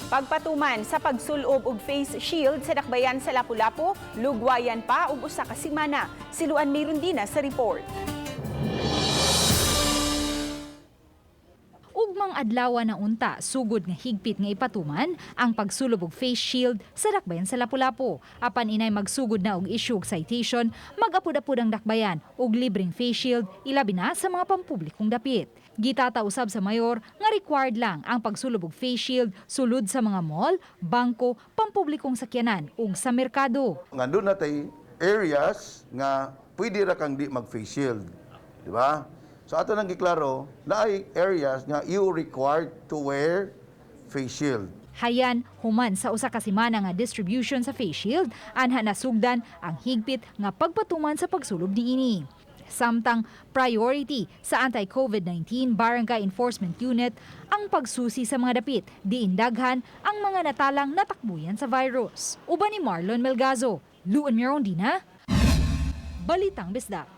Pagpatuman sa pagsulob og face shield sa dakbayan sa Lapu-Lapu, lugwayan pa og usa ka semana. Si Luan Mirundina sa report. Ugmang adlaw na unta sugod nga higpit nga ipatuman ang pagsulob og face shield sa dakbayan sa Lapu-Lapu. Apan inay magsugod na og issue og citation, mag-apud-apud ang dakbayan og libreng face shield, ilabi na sa mga pampublikong dapit. Gitata usab sa mayor nga required lang ang pagsulob og face shield sulod sa mga mall, bangko, pampublikong sakyanan ug sa merkado. Nga doon na tay areas nga pwede ra kang di mag face shield, di ba? So ato nang giklaro, naay areas nga you required to wear face shield. Hayan, human sa usa ka semana nga distribution sa face shield, anha nasugdan ang higpit nga pagpatuman sa pagsulob niini. Samtang priority sa Anti-COVID-19 Barangay Enforcement Unit ang pagsusi sa mga dapit, diin daghan ang mga natalang natakbuyan sa virus. Uban ni Marlon Melgazo, Luan Mirondina, Balitang Bisdak.